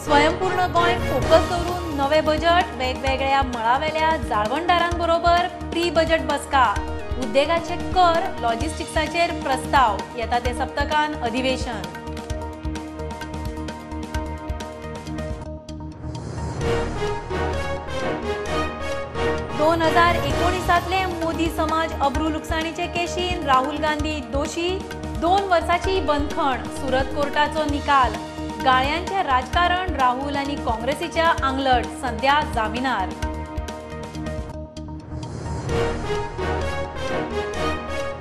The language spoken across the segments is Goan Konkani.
स्वयंपूर्ण गोंय फोकस दवरून नवे बजेट, वेगवेगळ्या मळावेल्या जाळवणदारांबरोबर प्री बजेट बसका, उद्देगाचे कर, लॉजिस्टिक्साचेर प्रस्ताव, येता ते सप्तकान अधिवेशन. 2019 मोदी समाज अब्रू लुकसाणीचे केशीन राहुल गांधी दोशी, 2 वर्साची बंदखण, सुरत कोर्टाचो निकाल. गाळ्यांचे राजकारण राहुल आनी काँग्रेसीच्या आंगलट, सध्या जामिनार.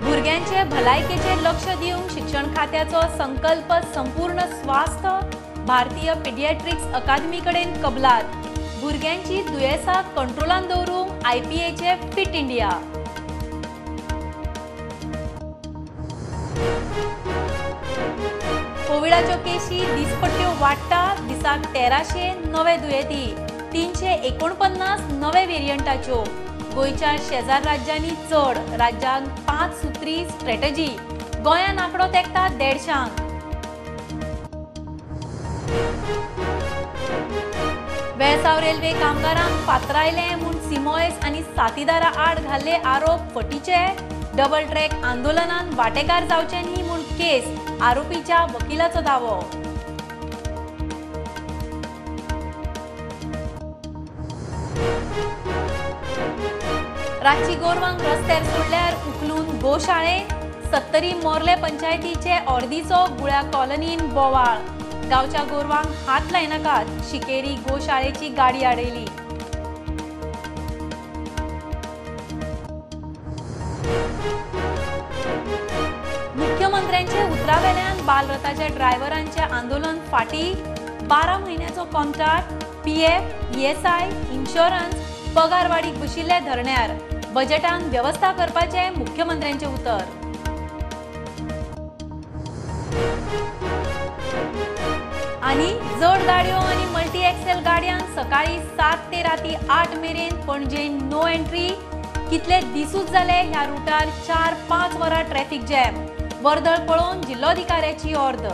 भुरग्यांचे भलायकेचेर लक्ष दिवंक शिक्षण खात्याचो संकल्प संपूर्ण स्वास्थ्य, भारतीय पिडियाट्रिक्स अकादमी कडेन कबलात. भुरग्यांची दुयेंसां कंट्रोलान दवरूंक आयपीएचे फिट इंडिया. कोविडाच्यो केशी दिसपट्ट्यो वाडटा, दिसाक 1300 नवे दुयेंती, 349 नवे वेरियंटाच्यो. गोंयच्या शेजार राज्यांनी चड, राज्यांत 5 सुत्री स्ट्रॅटजी, गोंयान आंकडो तेंकता 150. वेळसाव रेल्वे कामगारांक फातरायले म्हूण सिमोयस आनी साथीदारा आड घाल्ले आरोप फटीचे, डबल ट्रॅक आंदोलनान वाटेकार जावचे न्ही म्हूण केस, आरोपीच्या वकिलाचो दावो. रातची गोरवांक रस्त्यार सोडल्यार उखलून गोशाळेंत, 70 मोर्ले पंचायतीचे अर्दीचो गुळ्या कॉलनीन बोवाळ, गांवच्या गोरवांक हात लायनाकात, शिकेरी गोशाळेची गाडी आडयली. मुख्यमंत्र्यांचे उतरावेल्यान बालरथाच्या ड्रायव्हरांचे आंदोलन फाटी, 12 म्हयन्याचो कॉन्ट्राक्ट, पीएफ, ईएसआय, इन्शुरन्स, पगारवाडीक बशिल्ले धरण्यार, बजेटान वेवस्था करपाचें मुख्यमंत्र्यांचे उतर. आनी जड गाडयो आनी मल्टी एक्सेल गाडयांक सकाळी 7 ते राती 8 मेरेन पणजे नो एंट्री, कितले दिसूच जाले ह्या रुटार 4-5 वरां ट्रॅफिक जॅम, वर्दळ पळोवन जिल्लोधिकाऱ्याची ऑर्द.